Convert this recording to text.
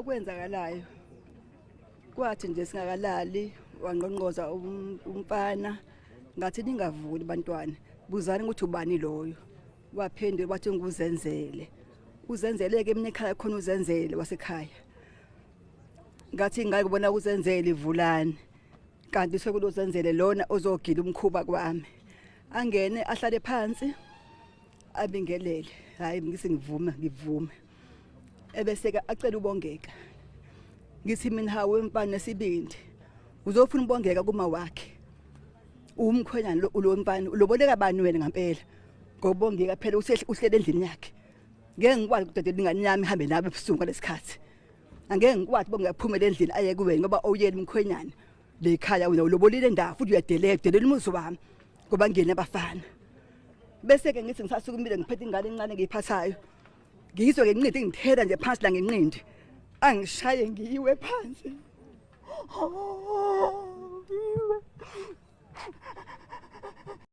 Okwenzakalayo kwathi nje singakalali wangqongqoza umfana, ngathi ningavuli bantwana, buzani ukuthi ubani loyo. Waphendula wathi nguzenzele. Uzenzele-ke mina ekhaya khona uzenzele wasekhaya. Ngathi ngake kubona uzenzele ivulani. Kanti sekulozenzele lona ozogila umkhuba kwami. Angene ahlale phansi abingelele. Hayi ngithi ngivume ngivume. Ebese-ke acela ubongeka. Ngithi mina hawe mfana nesibindi. Uzofuna ubongeka kuma wakhe. Umkhwenyana lo mfana uloboleka bani wena ngempela? Ngobongeka phela uhlele endlini yakhe. Ngeke ngikwazi ukudedela ingane yami ihambe nawe ebusuku ngalesikhathi. Angeke ngikwazi bongaphumela endlini aye kuwena ngoba awuyena umkhwenyana. Lekhaya wena ulobolile indawo futhi uyadelela, udelela umuzi wami ngoba ngene abafana. Bese ke ngithi ngisasukumile ngiphethe ingane encane ngiyiphathayo. Ngizwe ke nqindi ngithela nje phansi la ngenqindi. Angishaye ngiwe phansi.